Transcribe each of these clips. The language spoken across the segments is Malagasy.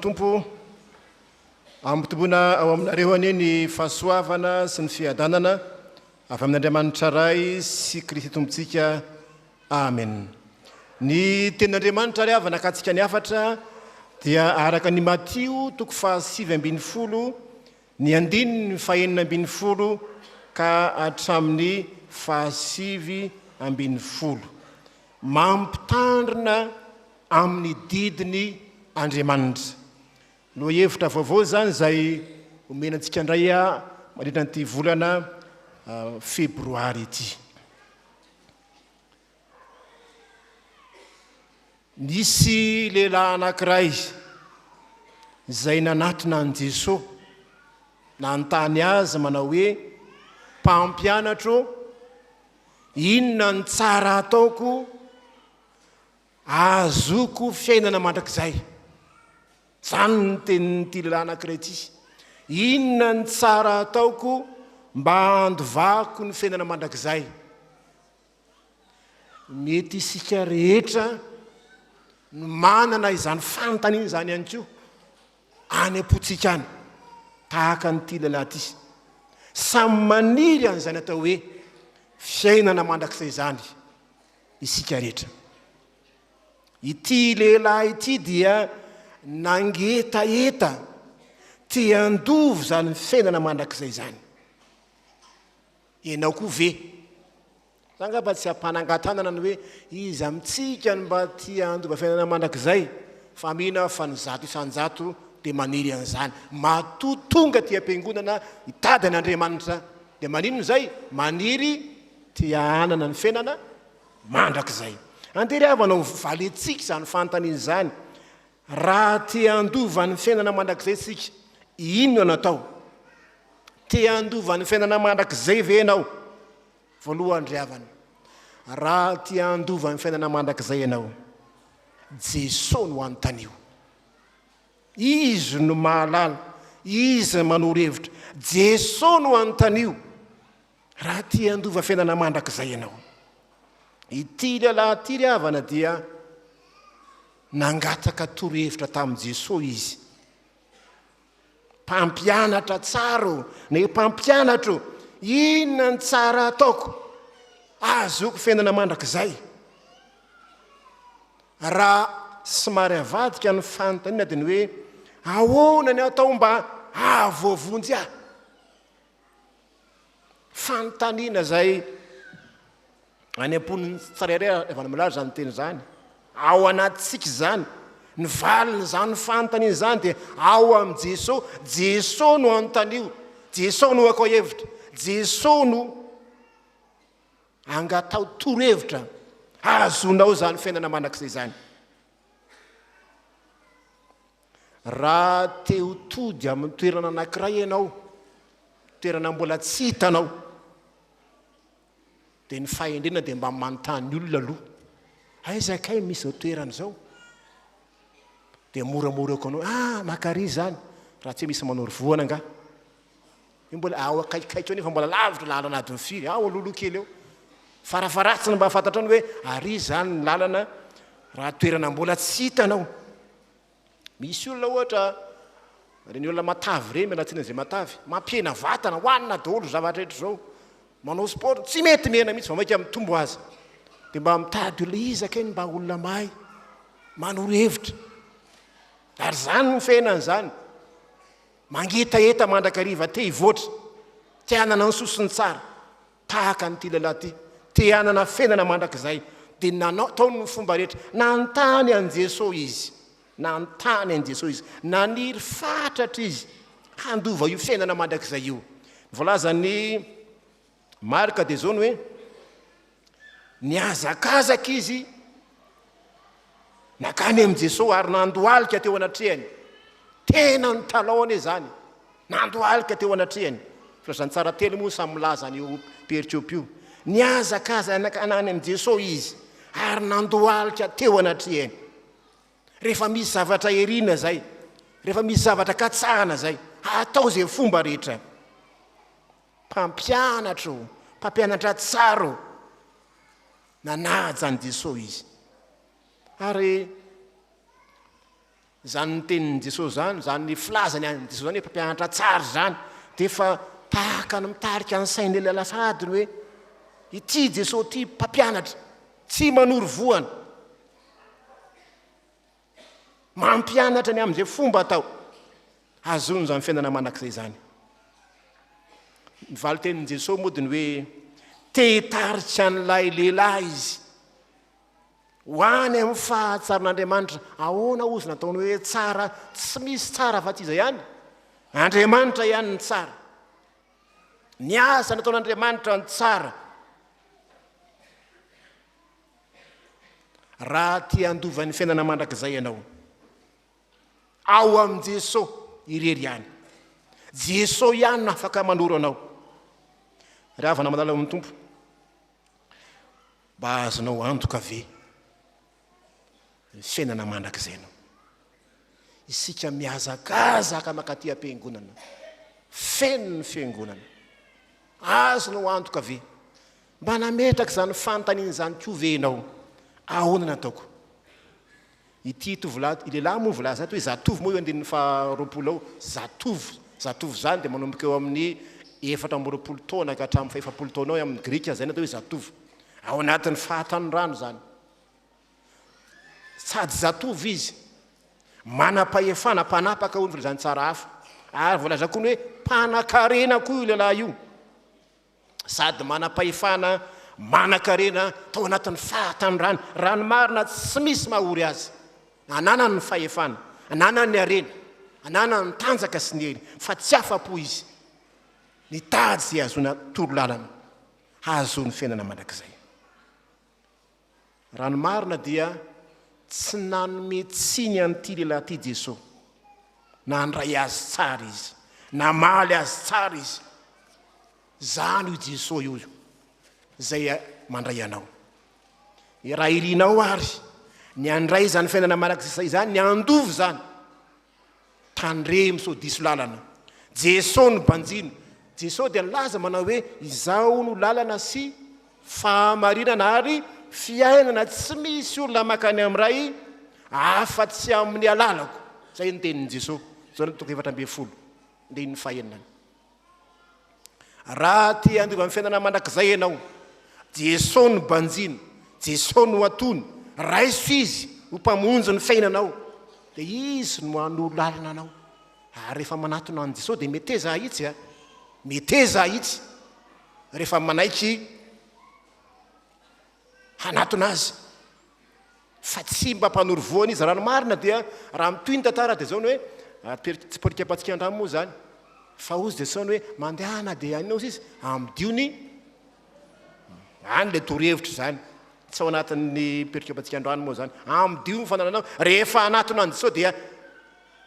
Tompo. Ampitomboina ao aminareo anie ny fahasoavana sy ny fiadanana avy amin'Andriamanitra Ray sy Kristy Tompontsika. Amen. Ny tenin'Andriamanitra ry havana akatsika ny hafatra dia araka ny Matio toko faha-19 ny andininy faha-16 ka hatramin'ny faha-19. Mampitandrina amin'ny didiny Andriamanitra. Lohahevitra vaovao izany izay omena antsika indray mandritra an'ity volana febroary ity. Nisy lehilahy anankiray izay nanatona an'i Jesoa, nanontany azy manao hoe, Mpampianatro, inona ny tsara ataoko ahazoako fiainana mandrakizay? Izany no tenin'ity lehilahy anankiray ity. Inona ny tsara ataoko mba handovako ny fiainana mandrakizay? Mety isika rehetra no manana izany fanontaniana izany ihany koa any am-pontsika any, tahaka an'ity lehilahy ity. Samy maniry an'izany atao hoe fiainana mandrakizay izany isika rehetra. Ity lehilahy ity dia nangetaheta te handova izany fiainana mandrakizay izany. Ianao koa ve? Za angamba tsy hampanangan-tanana ny hoe iza amintsika no mba tia handova fiainana mandrakizay, fa mino aho fa ny 100% dia maniry an'izany. Matoa tonga aty am-piangonana hitady an'Andriamanitra dia maninona izay? Maniry te hanana ny fiainana mandrakizay. Andeha ry havana ho valintsika izany fanontaniana izany. Raha te handova ny fiainana mandrakizay isika, inona no atao? Te handova ny fiainana mandrakizay ve ianao? Voalohany ry havana, raha te handova ny fiainana mandrakizay ianao, Jesoa no anontanio. Izy no mahalala, Izy no manoro hevitra. Jesoa no anontanio raha te handova fiainana mandrakizay ianao. Ity lehilahy ity ry havana dia nangataka torohevitra tamin'i Jesoa izy. Mpampianatra tsara ô, ny mpampianatro, inona ny tsara ataoko ahazoako fiainana mandrakizay? Raha somary avadika ny fanontaniana dia ny hoe ahoana ny atao mba hahavoavonjy ahy? Fanontaniana izay any am-pon'ny tsirairay avy any milaza izany teny izany. Ao anatintsika izany. Ny valin'izany fanontaniana izany dia ao amin'i Jesoa. Jesoa no anontanio. Jesoa no akao hevitra. Jesoa no angatao torohevitra hahazoanao izany fiainana mandrakizay izany. Raha te ho tody amin'ny toerana anankiray ianao, toerana mbola tsy hitanao, dia ny fahendrena dia mba manontany olona aloha, aiza kay misy izao toerana izao? Dia moramora eo anao, ah makary izany, raha tsy hoe misy manoro vohana angaha. Io mbola ao akaikikaiky eo nefa mbola lavitra lalana adiny firy, ao alohaloha kely eo. Farafaharatsiny mba fantatrao ny hoe ary izany ny lalana raha toerana mbola tsy hitanao. Misy olona ohatra, ireny olona matavy ireny, miala tsiny an'izay matavy, mampihena vatana, hohanina daholo izao zavatra rehetra izao. Manao sport, tsy mety mihena mihitsy, vao mainka mitombo aza. Dia mba mitady olona, iza kay no mba olona mahay manoro hevitra. Ary izany no fiainana izany. Mangetaheta mandrakariva, te hivoatra, te hanana ny soa sy ny tsara. Tahaka an'ity lehilahy ity, te hanana fiainana mandrakizay, dia nanao, taony ny fomba rehetra. Nanontany an'i Jesoa izy. Nanontany an'i Jesoa izy. Naniry fatratra izy handova io fiainana mandrakizay io. Ny voalazan'i Marka dia izao ny hoe, Nihazakazaka izy nankany amin'i Jesoa ary nandohalika teo anatrehany. Tena nitalaho anie izany. Nandohalika teo anatrehany. Filazantsara telo moa samy milaza an'io perikopa io. Nihazakazaka any amin'i Jesoa izy ary nandohalika teo anatrehany. Rehefa misy zavatra irina izay, rehefa misy zavatra katsahana izay, atao izay fomba rehetra. Mpampianatra o, mpampianatra tsara o. Nanaja an'i Jesoa izy. Ary. Izany tenin'i Jesosy izany, izany filazany an'i Jesosy izany hoe mpampianatra tsara izany, dia efa tahaka ny mitarika ny sain'ilay lehilahy sahady ny hoe, ity Jesosy ity mpampianatra, tsy manoro vohana, mampianatra ny amin'izay fomba atao hahazoana izany fiainana mandrakizay izany. Ny valin-tenin'i Jesosy moa dia ny hoe te hitarika an'ilay lehilahy izy Ho any amin'ny fahatsaran'Andriamanitra. Ahoana hozy nataony hoe tsara? Tsy misy tsara afa-tsy iza ihany? Andriamanitra ihany ny tsara. Ny asa nataon'Andriamanitra ny tsara. Raha te handova ny fiainana mandrakizay ianao, ao amin'i Jesoa irery ihany. Jesoa ihany no afaka manoro anao. Ry havana malala ao amin'ny Tompo, Mba azonao antoka ve ny fiainana mandrakizainao? Isika mihazakazaka mankaty am-piangonana, feno ny fiangonana. Azonao antoka ve? Mba nametraka izany fanontaniana izany koa ve ianao? Ahoana no ataoko? Ity tovolahy, lehilahy moa voalaza ato hoe zatovo moa io andininy faha 20 ao, zatovo, zatovo izany dia manomboka eo amin'ny 24 taona ka hatramin'ny faha 40 taona eo amin'ny grika, izay no atao hoe zatovo. Ao anatin'ny fahatanorana izany. Sady zatovo izy, manam-pahefana, mpanapaka hoy ny filazantsara hafa. Ary voalaza koa ny hoe mpanan-karena koa io lehilahy io. sady manam-pahefana, manan-karena tao anatin'ny fahatanorany. Raha ny marina, tsy misy maha ory azy. Ananany ny fahefana, ananany ny harena, ananany ny tanjaka sy ny hery, fa tsy afa-po izy. Nitady izay hahazoana torolalana, hahazoany fiainana mandrakizay. Raha ny marina dia tsy nanome tsiny an'ity lehilahy ity Jesoa. Nandray azy tsara Izy. Namaly azy tsara Izy. Izany io Jesoa io izay mandray anao. Raha irinao ary ny handray izany fiainana mandrakizay izany, ny handova izany, Tandremo sao diso lalana. Jeso no banjino. Jeso dia nilaza manao hoe izaho no lalana sy fahamarinana ary fiainana tsy misy olona makany amin'ny Ray afa tsy amin'ny alalako. Izay ny tenin'i Jeso. Jaona toko 14 andininy fahenina. Raha te handova ny fiainana mandrakizay ianao, Jeso no banjino, Jeso no atony, raiso Izy ho Mpamonjy ny fiainanao, dia Izy no hanoro lalana anao. Ary rehefa manatona an'i Jeso dia meteza hahitsy a! Meteza hahitsy rehefa manaiky hanatona Azy. Fa tsy mba mpanoro voany izy. Raha ny marina dia raha mitohy ny tantara dia izao ny hoe, tsy politika andramo moa izany, fa hozy dia izao ny hoe mandehana dia inona hozy izy, amidio ny any ilay torohevitra izany, tsy ao anatin'ny perikopantsika androany moa izany, amidio ny fanananao, rehefa hanatona an'i Jesoa dia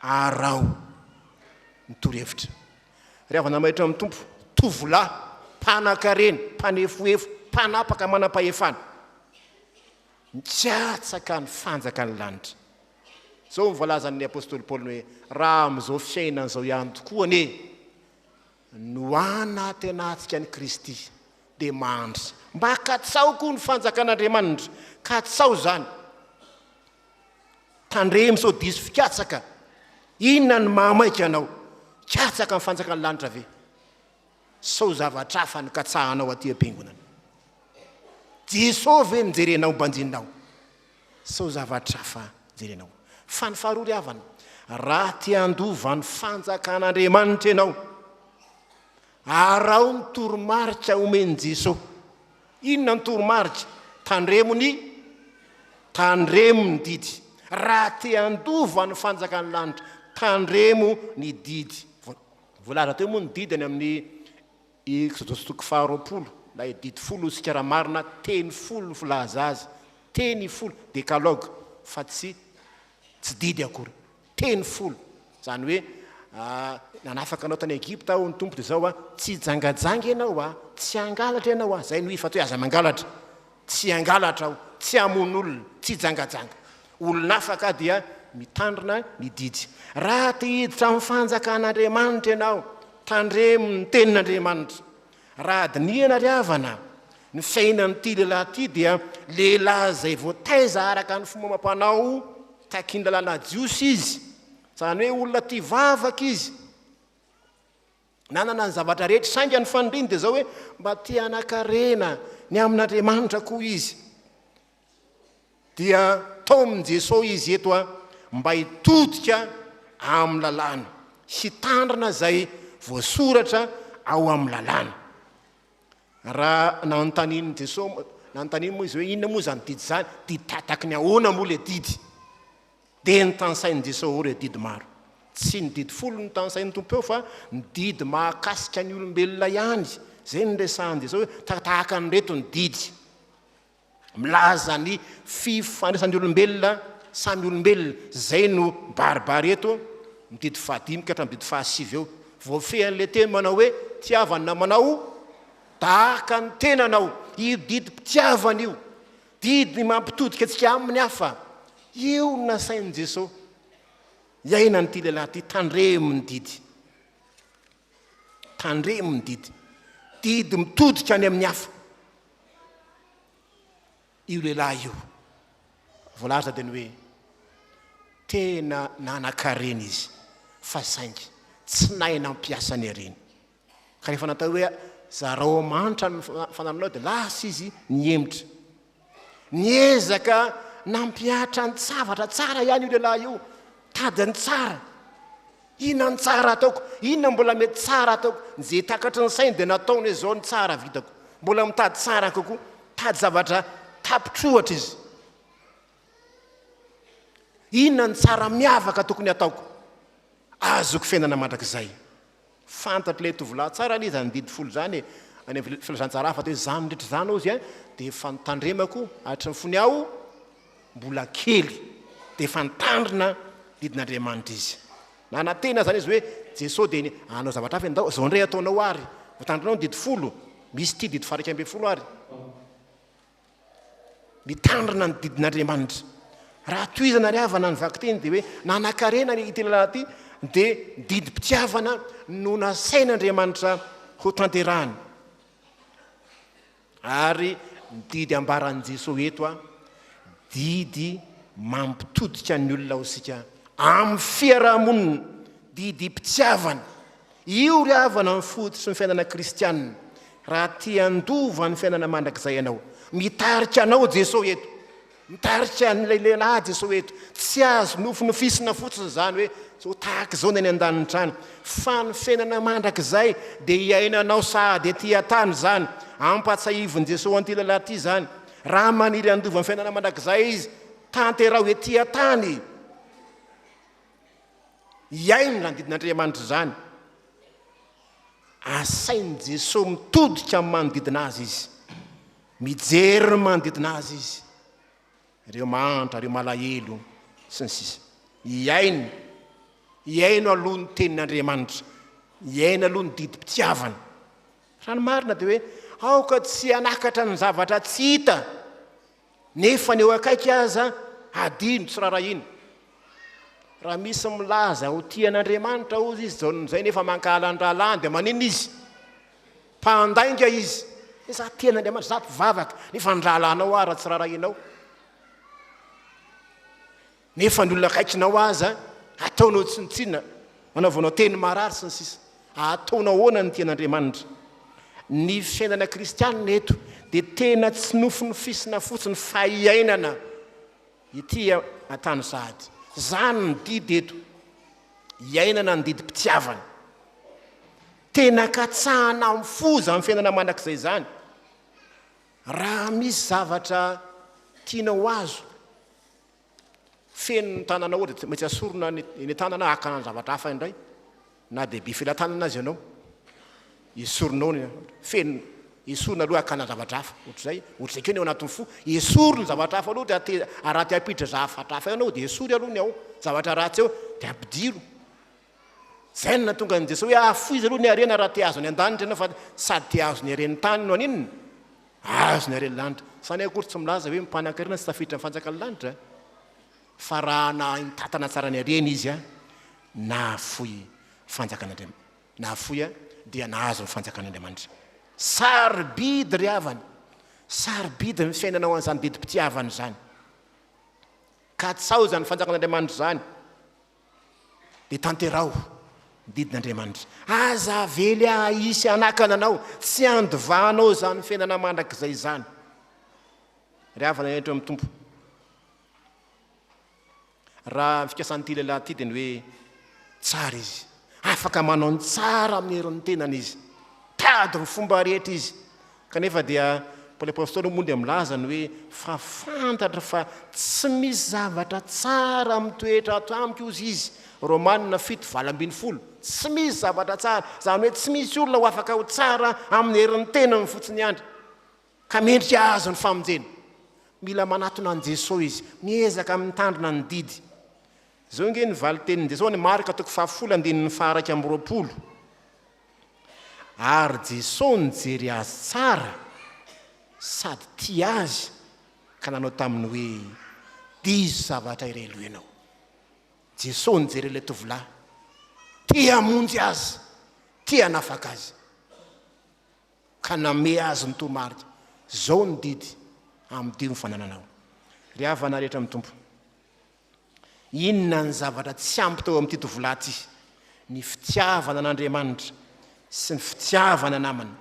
araho ny torohevitra. Ry havana mahetra amin'ny Tompo, tovolahy, mpanan-karena, mpanefoefo, mpanapaka, manam-pahefana. Mikatsaka ny fanjakan'ny lanitra. Izao no voalazan'ny apostoly Paoly hoe, Raha amin'izao fiainana izao ihany tokoa anie no anantenantsika an'i Kristy, dia mandry. Mba katsaho koa ny fanjakan'Andriamanitra. Katsaho izany. Tandremo sao diso fikatsaka. Inona no mahamaika anao? Hikatsaka ny fanjakan'ny lanitra ve? Sao zavatra hafa no katsahanao aty am-piangonana? Jeso ve no jerenao banjininao? Sao zavatra hafa jerenao? Fa ny faharoa ry havana, raha te handova ny fanjakan'Andriamanitra ianao, araho ny toromarika omen'i Jeso. Inona ny toromarika? Tandremo ny tandremo ny didy. Raha te handova ny fanjakan'ny lanitra, tandremo ny didy. Voalaza teo moa ny didy any amin'ny Eksodosy toko faha 20, ilay didy folo isika raha marina, teny folo no filaza azy, teny folo, decalogue, fa tsy tsy didy akory, teny folo, izany hoe nanafaka anao tany Egypta aho ny Tompo dia izao a, tsy hijangajanga ianao a, tsy hangalatra ianao a, izay no ifa tsy hoe aza mangalatra, Tsy hangalatra aho, tsy hamono olona, tsy hijangajanga. Olona afaka dia mitandrina ny didy. Raha te hiditra amin'ny fanjakan'Andriamanitra ianao, tandremo ny tenin'Andriamanitra. Raha dinihana ry havana, ny fiainan'ity lehilahy ity dia lehilahy izay voataiza araka ny fomba amam-panao takian'ny lalàna jiosy izy. Izany hoe olona tia vavaka izy. Nanana ny zavatra rehetra, saingy ny faniriany dia izao hoe mba te hanan-karena ny amin'Andriamanitra koa izy. Dia taomin'i Jesoa izy eto mba hitodika amin'ny lalàna, hitandrina izay voasoratra ao amin'ny lalàna. Raha nanontanian'i Jesoa, nanontaniany moa izy hoe inona moa izany didy izany, didy tahataky ny ahoana moa ilay didy? Dia notanisain'i Jesoa ireo didy maro. Tsy ny didy folo no notanisain'ny Tompo eo fa ny didy mahakasika ny olombelona ihany. Izay no niresahan'i Jesoa hoe tahaka an'ireto ny didy. Milaza ny fifandraisan'ny olombelona samy olombelona. Izay no mibaribary eto, ny didy fahadimy ka hatramin'ny didy fahasivy eo. Voafehin'ilay teny manao hoe tiava ny namanao tahaka ny tenanao. Io didim-pitiavana io, didy mampitodika antsika aminy hafa. Io no nasain'i Jesoa hiainan'ity lehilahy ity, tandremo ny didy. Tandremo ny didy. Didy mitodika any amin'ny hafa. Io lehilahy io, voalaza dia ny hoe tena nanan-karena izy fa saingy tsy nahay nampiasa ny hareny. Ka rehefa natao hoe zarao amanitra ny fanananao dia lasa izy nihemotra. Niezaka nampihatra ny zavatra tsara ihany io lehilahy io, tady ny tsara. Inona ny tsara ataoko? Inona mbola mety tsara ataoko? Izay takatry ny sainy dia nataony hoe izao ny tsara vitako. Mbola mitady tsara kokoa, mitady zavatra tapitr'ohatra izy. Inona ny tsara miavaka tokony hataoko? Azoko fiainana mandrakizay. Fantatr'ilay tovolahy tsara anie izany didy folo izany e! Any amin'ny filazantsara hafa dia hoe izany rehetra izany hozy a, dia efa notandremako hatry ny fony aho mbola kely. Dia efa nitandrina didin'Andriamanitra izy. Nanantena izany izy hoe Jesoa dia hanao zavatra hafa, ndao izao indray ataonao ary, voatandrinao ny didy folo, misy ity didy faha-11 ary. Mitandrina ny didin'Andriamanitra. Raha tohizana ry havana ny vakiteny dia hoe nanankarena ity lalàna ity dia didim-pitiavana no nasain'Andriamanitra ho tanterahany. Ary ny didy ambaran'i Jesoa eto a, didy mampitodika ny olona ho isika amin'ny fiaraha-monina, didim-pitiavana. Io ry havana ny fototry ny fiainana kristianina. Raha te handova ny fiainana mandrakizay ianao, mitarika anao Jesoa eto. Mitarika an'ilay lehilahy Jesoa eto. Tsy azo nofinofisina fotsiny izany hoe ho tahaka izao ny any an-danitra any. Fa ny fiainana mandrakizay dia iainanao sahady ety an-tany izany. Ampahatsiahivin'i Jesoa an'ity lehilahy ity izany. Raha maniry handova ny fiainana mandrakizay izy, tanteraho ety an-tany. Hihaino izany didin'Andriamanitra izany. Asain'i Jesoa mitodika amin'ny manodidina azy izy. Mijery ny manodidina azy izy. Ireo mahantra, ireo malahelo, sy ny sisa. Hihaino. Hihaino aloha ny tenin'Andriamanitra. Hihaino aloha ny didim-pitiavana. Raha ny marina dia hoe aoka tsy hanakatra ny zavatra tsy hita. Nefa ny eo akaiky aza hadino, tsy rarahina. Raha misy milaza ho tia an'Andriamanitra hozy izy Jaona izay nefa mankahala ny rahalahiny dia maninona izy? Mpandainga izy. Hoe za tia an'Andriamanitra, za mpivavaka, nefa ny rahalahinao ara tsy rarahinao. Nefa ny olona akaikinao aza ataonao tsinontsinona, anaovanao teny marary sy ny sisa. Ataonao ahoana ny tian'Andriamanitra? Ny fiainana kristianina eto dia tena tsy nofinofisina fotsiny fa iainana ety an-tany sahady. Izany ny didy eto. Iainana ny didim-pitiavana. Tena katsahana amin'ny fo izany fiainana mandrakizay izany. Raha misy zavatra tianao ho azo, Feno ny tananao dia tsy maintsy asorina ny eny an-tanana hakana ny zavatra hafa indray na dia be felatanana aza ianao. Esorinao ny feno, esorina aloha hakana zavatra hafa. Ohatr'izay, ohatr'izay koa ny ao anatin'ny fo. Esory ny zavatra hafa aloha dia te, raha te hampiditra zavatra hafa ianao dia esory aloha ny ao, zavatra ratsy ao dia ampidiro. Izay no nahatonga an'i Jesoa hoe afoizo aloha ny harena raha te hahazo any an-danitra ianao fa sady te hahazo ny haren'ny tany no haninona? Azo ny haren'ny lanitra. Izany akory tsy milaza hoe mpanan-karena tsy tafiditra amin'ny fanjakan'ny lanitra fa raha nahay nitantana tsara ny hareny izy nahafoy fanjakan'Andriamanitra, nahafoy dia nahazo ny fanjakan'Andriamanitra. Sarobidy ry havana, sarobidy ny fiainana ao an'izany didim-pitiavana izany. Katsaho izany fanjakan'Andriamanitra izany. Dia tanteraho ny didin'Andriamanitra. Aza avely hisy hanakana anao, tsy handovanao izany fiainana mandrakizay izany. Ry havana eto amin'ny Tompo, raha ny fikasan'ity lehilahy ity dia ny hoe tsara izy, afaka manao ny tsara amin'ny herin'ny tenany izy, tady ny fomba rehetra izy, kanefa dia Paoly Apostoly moa dia milaza ny hoe fa fantatro fa tsy misy zavatra tsara mitoetra ato amiko hozy izy, Romana 7, 18, tsy misy zavatra tsara, izany hoe tsy misy olona ho afaka ho tsara amin'ny herin'ny tenany fotsiny ihany. Ka mendrika hahazo ny famonjena. Mila manatona an'i Jesoa izy, miezaka mitandrina ny didy. Izao ange ny valin-tenin'i Jesoa any Marka toko fahafolo andininy faha-21. Ary Jesoa nijery azy tsara sady tia azy ka nanao taminy hoe, Diso zavatra iray loha ianao. Jesoa nijery ilay tovolahy, te hamonjy azy, te hanafaka azy. Ka namehy azy ny toromarika, Izao ny didy, amidio ny fanananao. Ry havana rehetra amin'ny Tompo, inona ny zavatra tsy ampy teo amin'ity tovolahy ity? Ny fitiavana an'Andriamanitra sy ny fitiavana namana.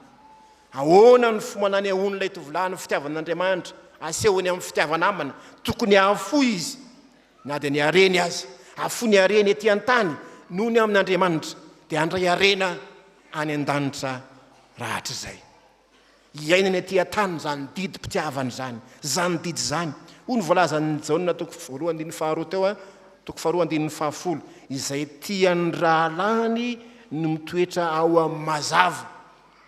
Ahoana ny fomba nanehoan'ilay tovolahy ny fitiavana an'Andriamanitra? Asehony amin'ny fitiava-namana. Tokony hahafoy izy, na dia ny hareny aza. Hahafoy ny hareny ety an-tany noho ny amin'Andriamanitra, dia handray harena any an-danitra rahatrizay. Iainany aty an-tany izany didim-pitiavana izany, izany didy izany. Hoy ny voalazan'i Jaona toko voalohany andininy faharoa teo, toko faharoa andininy fahafolo, izay tia ny rahalahiny no mitoetra ao amin'ny mazava.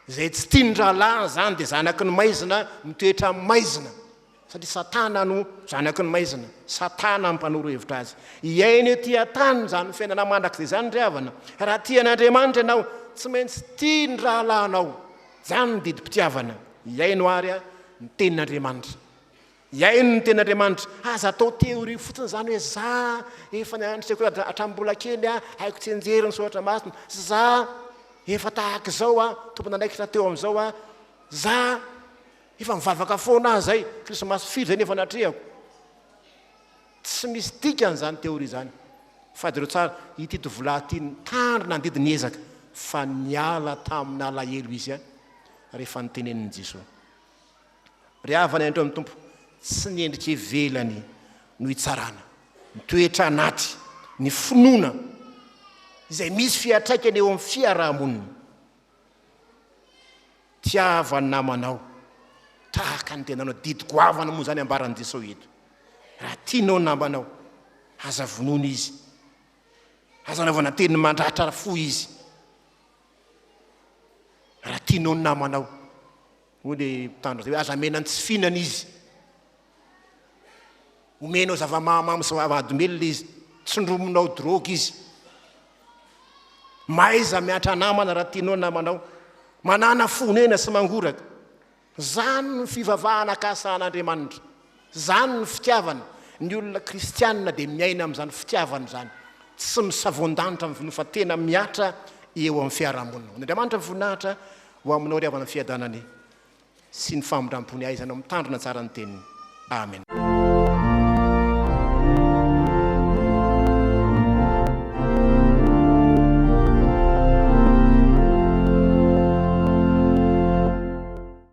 Izay tsy tia ny rahalahiny izany dia zanaky ny maizina, mitoetra amin'ny maizina. Satria Satana no zanaky ny maizina, Satana mpanoro hevitra azy. Hiaina ety an-tany izany fiainana mandrakizay izany ry havana. Raha tia an'Andriamanitra ianao, tsy maintsy tia ny rahalahinao. Izany ny didim-pitiavana. Hiaino àry ny tenin'Andriamanitra. Hiaino ny tenin'Andriamanitra. Aza atao théorie fotsiny izany hoe za efa nianatra sekoly hatramin'ny mbola kely aho, haiko tsianjery ny soratra masina. Za efa tahaka izao aho, tompon'andraikitra teo amin'izao aho. Za Efa mivavaka foana aho zay, krismasy firy zay no efa natrehako. Tsy misy dikany izany théorie izany. Fa jereo tsara, ity tovolahy ity nitandrina nandidy niezaka fa niala tamin'alahelo izy rehefa notenenin'i Jesoa. Ry havana iantreo amin'ny Tompo, tsy ny endrika ivelany no itsarana, ny toetra anaty, ny finoana izay misy fiantraikany eo amin'ny fiaraha-monina. Tiava ny namanao tahaka ny tenanao. Didy goavana moa izany ambaran'i Jesoa eto. Raha tianao ny namanao, aza vonoina izy. Aza anaovana teny mandratra fo izy. Raha tianao ny namanao, hoy ilay mpitandro hoe aza amena ny tsy fihinana izy. Omenao zava-mahamamo sy zava-mahadomelina izy, tsindrominao drogue izy. Mahaiza miantra namana raha tianao ny namanao. Manàna fonena sy mangoraka. Izany no fivavahana akasan'Andriamanitra. Izany no fitiavana. Ny olona kristianina dia miaina amin'izany fitiavana izany. Tsy misavoan-danitra amin'ny finoana fa tena mihatra eo amin'ny fiarahamonina. Ho an'Andriamanitra ny voninahitra, ho aminao ry havana ny fiadanany. sy ny famindram-pony ahaizanao mitandrina tsara ny teniny. Amen.